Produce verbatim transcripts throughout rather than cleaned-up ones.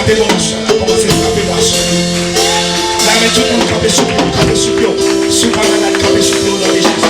Frape bò nan syèl la, kòmanse frape bò aswè. Mwen renmen tout moun kanpe sou pye w, kanpe sou pye w. Si w pa malad, kanpe sou pye w nan non de Jezi.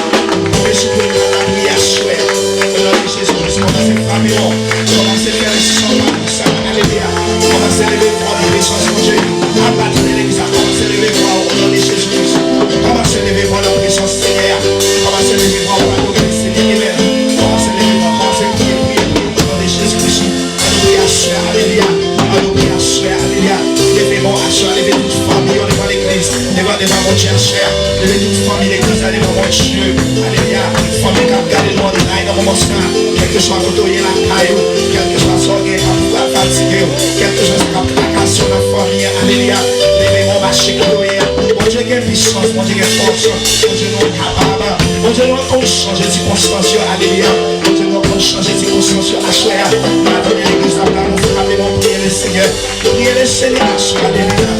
Kanpe sou pye w, n ap priye aswè. O non de Jezi Kris, kòmanse frape bò. Kòmanse fè leson pa nou sa. Alelouya. Kòmanse leve vwa w nan prezans Bondye. Ap bat nan legliz la, kòmanse leve vwa w o non de Jezi Kris. Kòmanse leve vwa w nan prezans Senyè a. Kòmanse leve vwa w pou adore Senyè. Amen. Kòmanse leve vwa w, kòmanse priye, priye, priye o non de Jezi Kris. Ann nou priye aswè a, alelouya. Ann nou priye aswè a, alelouya. Leve men w aswè a, leve tout fanmi yo devan legliz, devan, devan Bondye aswè a. Leve tout fanmi legliz la devan Bondye, alelouya. Fanmi k ap gade nou online nan moman sa, kèlkeswa kote w ye lakay ou, kèlkeswa sa w gen k ap fatige w, kèlkeswa sa k ap trakase w nan fanmi an, alelouya. Leve men w mache kote w ye a. Bondye gen pisans, Bondye gen fòs, Bondye nou kapab. Bondye nou konn chanje sikonstans yo, alelouya. Bondye nou konn chanje sikonstans yo aswè a. Maten legliz la, nou frape, nou priye Lesenyè. Priye Lesenyè aswè, alelouya.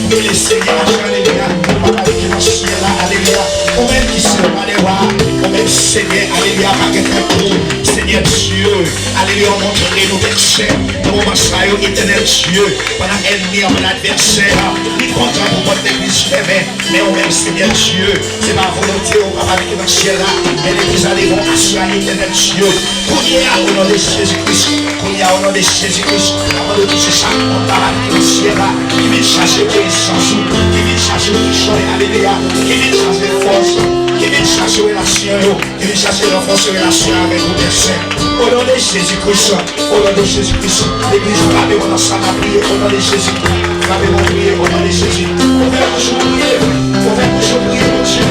Priye Lesenyè aswè, alelouya. Papa nou ki nan syèl la, alelouya. Ou menm ki se wa dè wa, ou menm Senyè, alelouya, pa gen tankou ou, Senyè Dye. Alelouya, ou montre nou vèsè nan moman sa yo, Etènèl Dye, pandan ènmi an, pandan advèsè a, li kontan pou pòt legliz fèmen. Men ou menm, Senyè Dye, se pa volonte w, Papa nou ki nan syèl la, men legliz la devan w aswè a, Etènèl Dye. Kounye a, o non de Jezi Kris, kounye a, o non de Jezi Kris, n ap mande w touche chak moun, Papa nou ki nan syèl la, ki vin chache prezans ou, ki vin chache kichòy, alelouya, ki vin chache fòs, ki vin chache relasyon yo, ki vin chache ranfòse relasyon avèk ou, Pè Sen. O non de Jezi Kris, o non de Jezi Kris, legliz, frape mwen nan sa m ap priye, o non de Jezi. Frape mwen, priye, o non de Jezi. Ouvè bouch ou, priye. Ouvè bouch ou, priye, Bondye.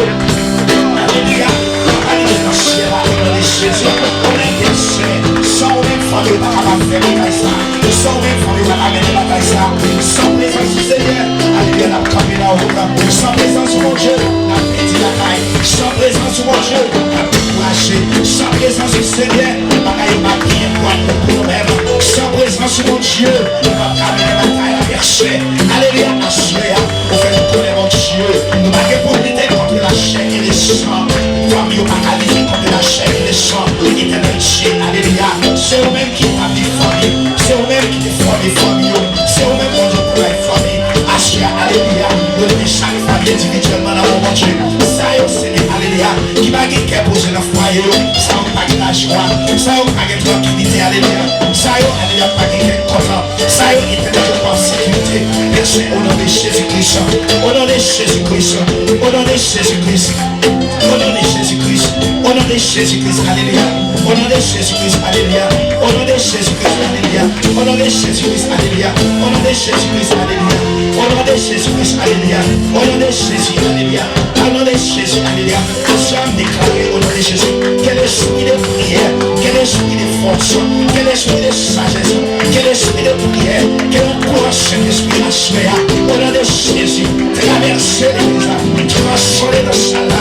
Alelouya. Papa nou ki nan syèl la, o non de Jezi. Ou menm ki sen. San ou menm, fanmi yo pa kapab fè bagay sa. San ou menm, fanmi yo pa ka mennen batay sa. San prezans ou, Senyè, alelouya, n ap kanpe nan wout la. San prezans ou, Bondye, n ap pèdi batay. San prezans ou, Bondye, n ap dekouraje. San prezans ou, Senyè, bagay yo p ap byen pou nou menm. San prezans ou, Bondye, nou p ap ka mennen batay la, Pè Sen. Alelouya, aswè a, ou fè nou konnen, Bondye, nou pa gen pou lite kont lachè e lesan. Fanmi yo pa ka lite kont lachè e lesan. Etènèl Dye, alelouya, se ou menm ki tabli fanmi, se ou menm ki te fòme fanmi yo, se ou menm, Bondye, pou bay fanmi. Aswè a, alelouya, nou leve chak fanmi endividyèlman nan non, Bondye. Sa yo, Senyè, alelouya, ki pa gen kè poze nan fwaye yo, sa yo k pa gen lajwa, sa yo k pa gen trankilite, alelouya. Sa yo, alelouya, k pa gen kè kontan, sa yo, Etènèl, yo pa an sekirite. Pè Sen, o non de Jezi Kris, o non de Jezi Kris, o non de Jezi Kris, o non de Jezi Kris, o non de Jezi Kris, alelouya. O non de Jezi Kris, alelouya. O non de Jezi Kris, alelouya. O non de Jezi Kris, alelouya. O non de Jezi Kris, alelouya. O non de Jezi Kris, alelouya. O non de Jezi, alelouya. O non de Jezi, alelouya. Aswè a, m deklare, o non de Jezi, ke lespri de priyè, ke lespri de fòs, ke lespri de sajès, ke lespri de priyè, ke yon kouran Sentespri aswè a, o non de Jezi, travèse legliz la, transonde nan sal la,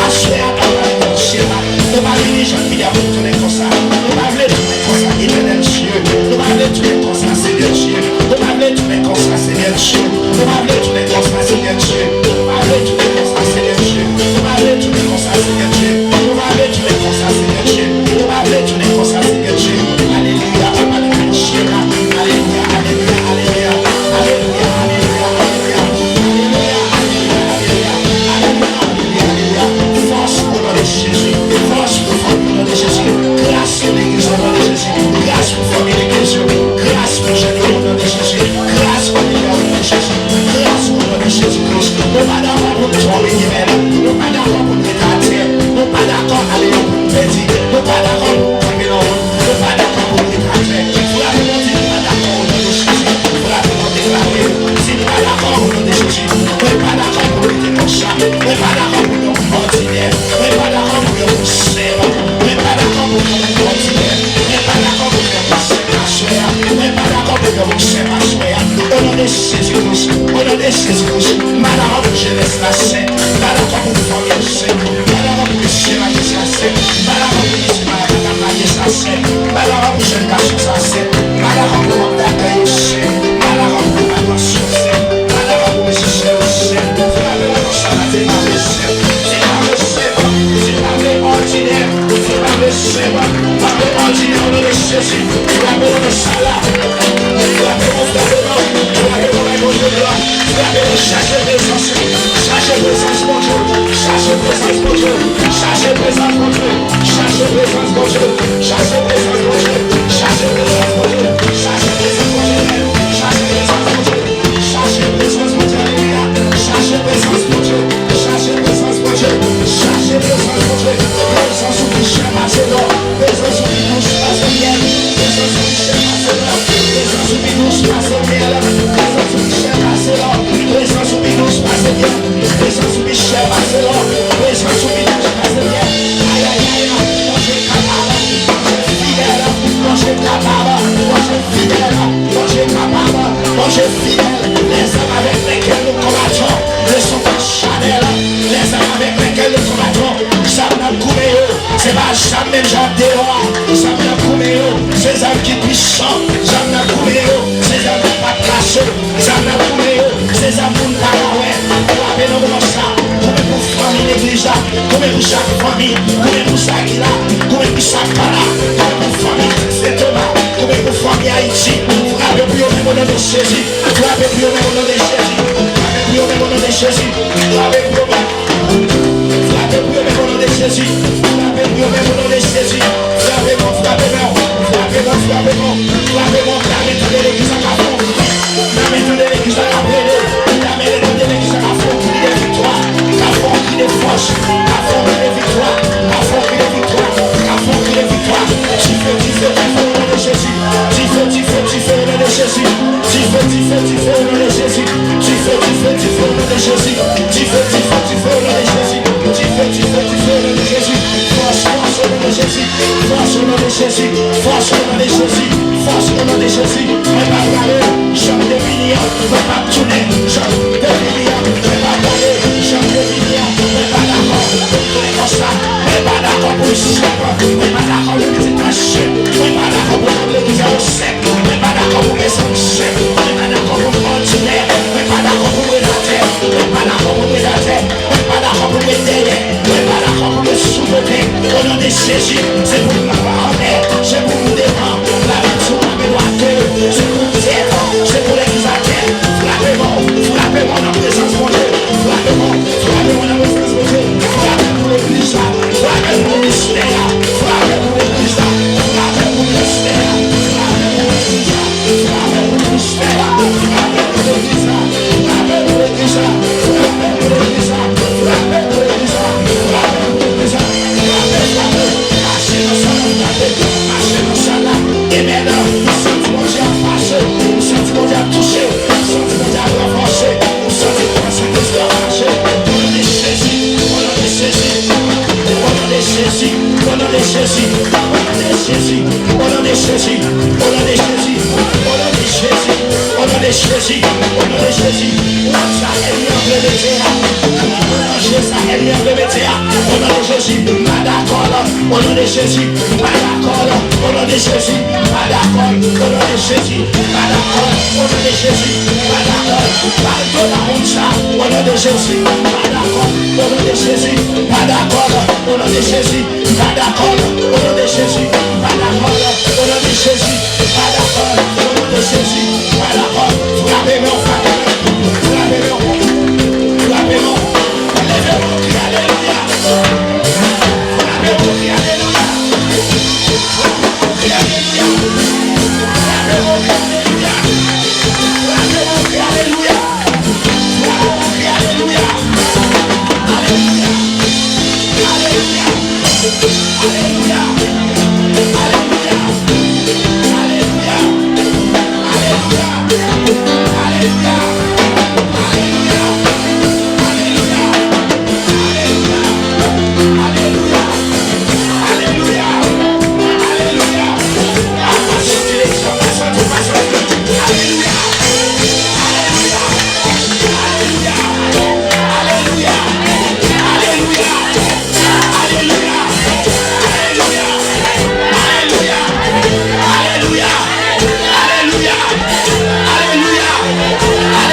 aswè a, Papa nou ki nan syèl la, nou pa vini jan n vini a pou n tounen konsa, nou pa vle tounen konsa, Etènèl Dye, nou pa vle tounen konsa, Senyè Dye, nou pa vle tounen konsa, Senyè Dye, nou pa vle tounen konsa, Senyè Dye, nou pa vle tounen konsa, Senyè Dye, nou pa vle tounen konsa, Senyè Dye, nou pa vle tounen konsa, Senyè Dye, nou pa vle tounen konsa, Senyè Dye. Alelouya, Papa nou ki nan syèl la. Alelouya, alelouya, alelouya. Alelouya, alelouya, alelouya. Alelouya, alelouya, alelouya. Alelouya, alelouya, alelouya. Fòs o non de Jezi. Fòs pou fanmi o non de Jezi. Gras pou legliz o non de Jezi. Gras pou fanmi legliz yo. Gras pou jèn yo o non de Jezi. Gras pou medya o non de Jezi. Gras o non de Jezi Kris. Nou pa dakò pou n tonbe, amen. Nou pa dakò pou n ret atè. Nou pa dakò, alelouya, pou n pèdi. Nou pa dakò pou n tonbe nan wont. Nou pa dakò pou n ret atè. Frape Bondye, nou pa dakò o non de Jezi. Frape Bondye, frape. Si n pa dakò o non de Jezi. Mwen pa dakò pou n rete konsa. Mwen pa dakò pou n yon moun òdinè. Mwen pa dakò pou n yon moun senp. Mwen pa dakò pou n yon moun òdinè. Mwen pa dakò pou n yon moun senp aswè a. Mwen pa dakò pou n yon moun senp aswè a. O non de Jezi Kris. O non de Jezi Kris. M pa dakò pou jenès la senp. M pa dakò pou fanmi yo senp. M pa dakò pou mesye maryaj la senp. M pa dakò pou mesye maryaj la senp. M pa dakò pou jèn gason sa senp. M pa dakò pou manm dakèy yo senp. M pa dakò pou patwon yo senp. M pa dakò pou mizisyen yo senp. Frape nan konsa maten, frape senp. Frape senp. Frape òdinè. Frape senp. Frape òdinè o non de Jezi. Frape nan sal la. Frape nan sal la. Chache prezans Bondye, chache prezans Bondye, chache prezans Bondye, chache prezans Bondye, chache prezans Bondye, chache prezans Bondye, alelouya, chache prezans Bondye, chache prezans Bondye, chache prezans Bondye, prezans ou ki chè pase lò, prezans ou ki dous pase myèl, prezans ou ki chè pase lò, prezans ou ki dous pase myèl, prezans ou ki chè pase lò, prezans ou ki dous pase myèl, prezans ou ki chè pase lò, prezans ou ki dous pase myèl. Ayayay, Bondye kapab, Bondye fidèl, Bondye kapab, Bondye fidèl, Bondye kapab, Bondye fidèl. Les armes avec lesquelles nous combattons ne sont pas charnelles. Les armes avec lesquelles nous combattons, zam n ap goumen yo, se pa zam menm jan deyò a. Zam n ap goumen yo, se zam ki pwisan. Zam n ap goumen yo, se zam ki pa t kase. Zam n ap goumen yo, se zam moun pa ka wè. Frape nan moman sa, goumen pou fanmi legliz la, goumen pou chak fanmi, goumen pou sa ki la, goumen pou sa k pa la, goumen pou fanmi Sen Toma, goumen pou fanmi Ayiti. Frape pou yo menm o non de Jezi. Frape pou yo menm o non de Jezi. Frape pou yo menm o non de Jezi. Frape pou yo menm. Frape pou yo menm o non de Jezi. Frape pou yo menm o non de Jezi. Frape mò, frape mò, frape mò, frape mò, frape mò. Lame tande legliz la ka fè yon kri. Lame tande legliz la ka plede. Lame tande legliz la ka fè yon kri de viktwa. Ka fè yon kri de fòs. Ka fè yon kri de viktwa. Ka fè yon kri de viktwa. Ka fè yon kri de viktwa. Dife, dife, dife, o non de Jezi. Dife, dife, dife, o non de Jezi. Dife, dife, dife, o non de Jezi. Dife, dife, dife, o non de Jezi. Dife, dife, dife, o non de Jezi. Dife, dife, dife, o non de Jezi. Fòs, fòs, o non de Jezi. Fòs, o non de Jezi. Fòs, o non de Jezi. Fòs, o non de Jezi. Mwen pa prale jan m te vini an. Mwen pa tounen jan m te vini an. Mwen pa prale jan m te vini an. Mwen pa dakò pou m tounen konsa. Mwen pa dakò pou m sèk. Mwen pa dakò pou pitit mwen sèk. Mwen pa dakò pou legliz la yo sèk. Mwen pa dakò pou m santi sèk. Mwen pa dakò pou m òdinè. Mwen pa dakò pou m ret atè. Mwen pa dakò pou m ret atè. Mwen pa dakò pou m ret dèyè. Mwen pa dakò pou m ret sou kote. O non de Jezi, se pou m anlè, se pou m devan. Lame sou lame dwat, se pou tèt, se pou legliz atè. Frape mò, frape mò nan prezans Bondye. Frape mò, frape mò nan prezans Bondye. Frape pou legliz la, frape pou ministè a, frape pou legliz la, frape pou ministè a, frape pou legliz la. Frape pou ministè a, frape pou legliz la, frape pou legliz la, frape pou legliz la, frape pou legliz la, frape pou legliz la, frape, frape, mache nan sal la, frape, mache nan sal la, amèn, m santi Bondye ap pase, m santi Bondye ap touche, m santi Bondye ap ranfòse, m santi pwisans Sentespri a mache, o non de Jezi, o non de Jezi, o non de Jezi, o non de Jezi, o non de Jezi, o non de Jezi, o non de Jezi, o non de Jezi, o non de Jezi, o non de Jezi. Wòch sa ènmi an vle mete a, manje sa ènmi an vle mete a, o non de Jezi, m pa dakò l, o non de Jezi, m pa dakò l, o non de Jezi, m pa dakò l, o non de Jezi, m pa dakò l, o non de Jezi, m pa dakò l, pa l do nan moun sa, o non de Jezi, m pa dakò l, o non de Jezi, m pa dakò l, o non de Jezi. M pa dakò, o non de Jezi. M pa dakò, o non de Jezi. M pa dakò, o non de Jezi. M pa dakò. Frape men w, frape men w, frape men w, frape men w. Leve men w, kri alelouya. Frape men w, kri alelouya. Frape men w, kri alelouya. Frape men w, kri alelouya. Frape men w, kri alelouya. Frape men w, kri alelouya. Alelouya. Alelouya.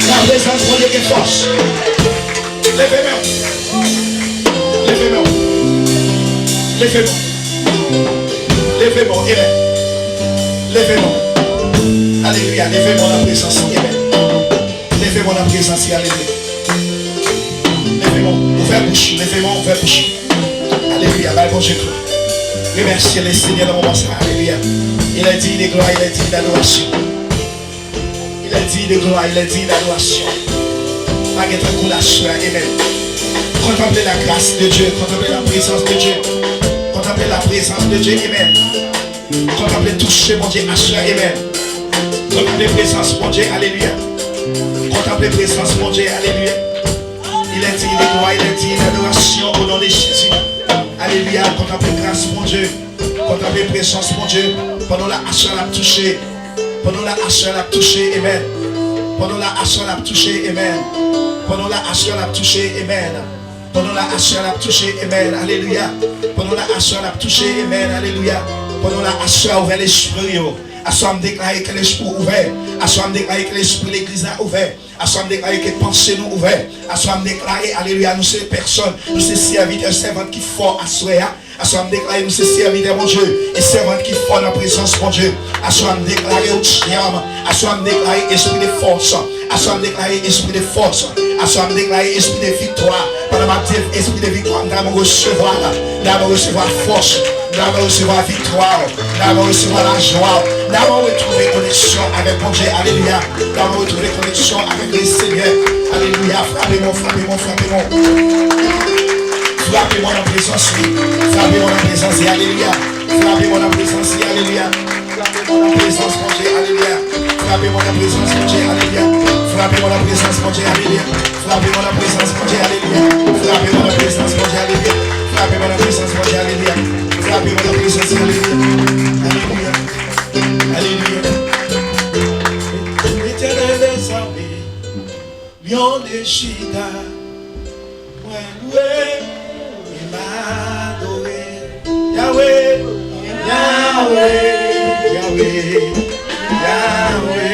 Laprezans Bondye gen fòs. Leve men w. Leve men w. Leve men w. Leve men w. Amen. Leve men w. Alelouya. Leve men w nan prezans li. Amen. Leve men w nan prezans li. Alelouya. Leve men w. Ouvè bouch ou. Leve men w. Ouvè bouch ou. Alelouya. Bay Bondye glwa. Remercier le Seigneur dans le moment. Alelouya. Il est digne de gloire, il est digne d'adoration. Il est digne de gloire, il est digne d'adoration. Pa gen tankou l aswè a, amen. Contemplez la grâce de Dieu, contemplez la présence de Dieu. Contemplez la présence de Dieu, amen. Contemplez touche Bondye aswè a, amen. Contemplez prezans Bondye, alelouya. Contemplez prezans Bondye, alelouya. Il est digne de gloire, il est digne d'adoration au nom de Jésus. Alelouya, contemplez grâce Bondye. Kontanple prezans Bondye. Pandan w la aswè a l ap touche. Pandan w la aswè a l ap touche. Amen. Pandan w la aswè a l ap touche. Amen. Pandan w la aswè a l ap touche. Amen. Pandan w la aswè a l ap touche. Amen. Alelouya. Pandan w la aswè a l ap touche. Amen. Alelouya. Pandan w la aswè a ouvè lespri yo. Aswè a m deklare ke lespri w ouvè. Aswè a m deklare ke lespri legliz la ouvè. Aswè a m deklare ke panse nou ouvè. Aswè a m deklare, alelouya, nou se pèsòn, nou se sèvitè, sèvant ki fò aswè a. Aswè a m deklare nou se sèvitè Bondye e sèvant ki fò nan prezans Bondye. Aswè a m deklare ou dyanm. Aswè a m deklare espri de fòs. Aswè a m deklare espri de fòs. Aswè a m deklare espri de viktwa. Pandan m ap di espri de viktwa, m ta renmen resevwa la. M ta renmen resevwa fòs. M ta renmen resevwa viktwa. M ta renmen resevwa lajwa. M ta renmen retwouve koneksyon avèk Bondye. Alelouya. M ta renmen retwouve koneksyon avèk le Senyè. Alelouya. Frape mwen, frape mwen, frape mwen. Frape mwen nan prezans li. Frape mwen nan prezans li. Alelouya. Frape mwen nan prezans li. Alelouya. Frape mwen nan prezans Bondye. Alelouya. Frape mwen nan prezans Bondye. Alelouya. Frape mwen nan prezans Bondye. Alelouya. Frape mwen nan prezans Bondye. Alelouya. Frape mwen nan prezans Bondye. Alelouya. Frape mwen nan prezans Bondye. Alelouya. Frape mwen nan prezans li. Alelouya. Alelouya. Alelouya. Letènèl dèzame, Lyon de Jida, mwen lwe e m adore. Yawe, Yawe, Yawe, Yawe,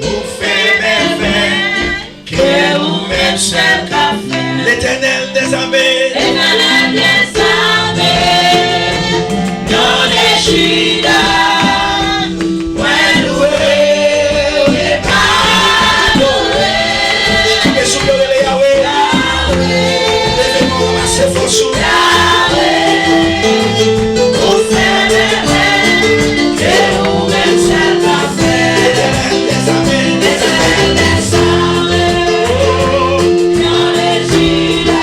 ou fè mèvèy ke ou menm sèl ka fè. Letènèl dèzame. Letènèl dèzame, Lyon de Jida, mwen lwe w e m adore. Koupe souf yo, rele Yawe. Yawe. Leve men w, ranmase fòs ou. Yawe. Ou fè mèvèy ke ou menm sèl ka fè. Letènèl dèzame. Letènèl dèzame, Lyon de Jida,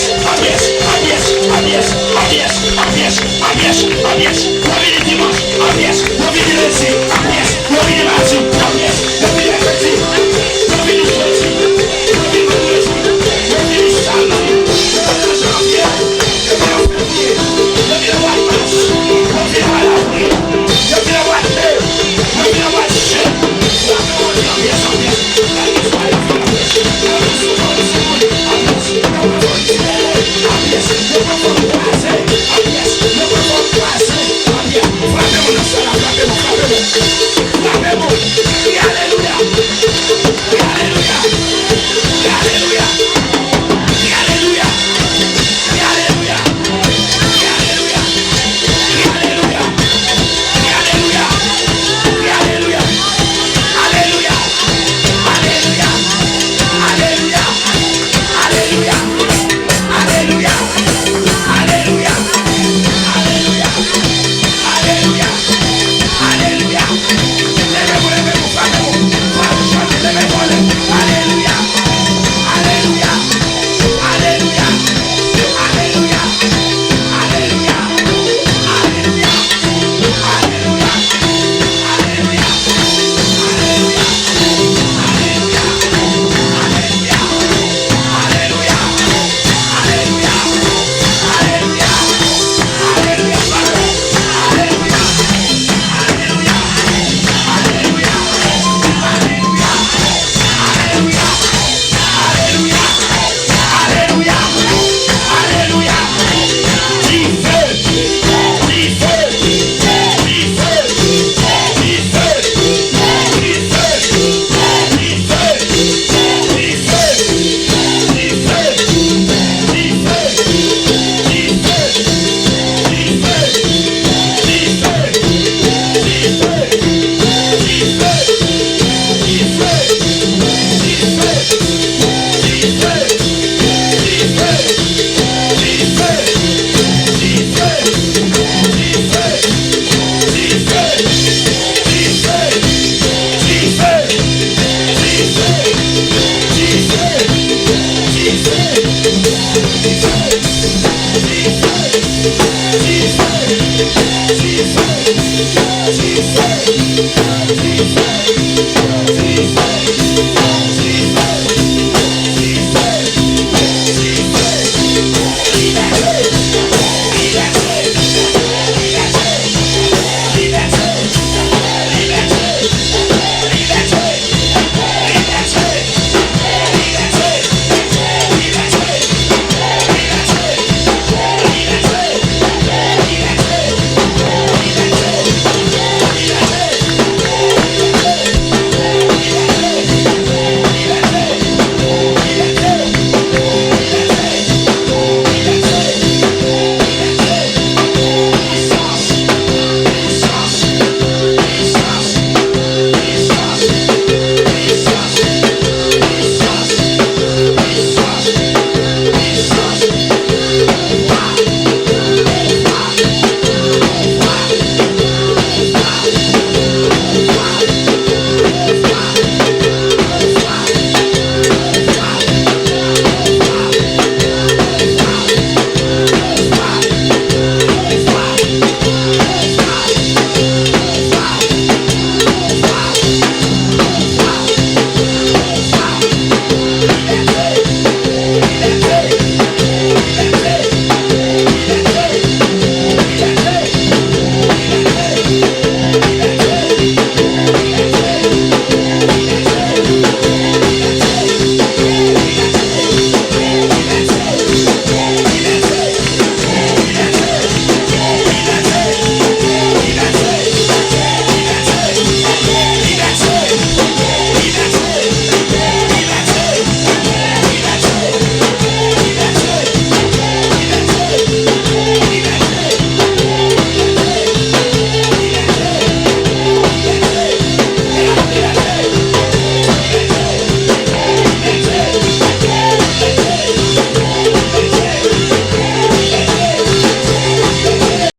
pyès, an pyès, an pyès, an pyès, an pyès, an pyès, an pyès, an pyès, an pyès, an pyès, an pyès, an pyès, an pyès, an pyès,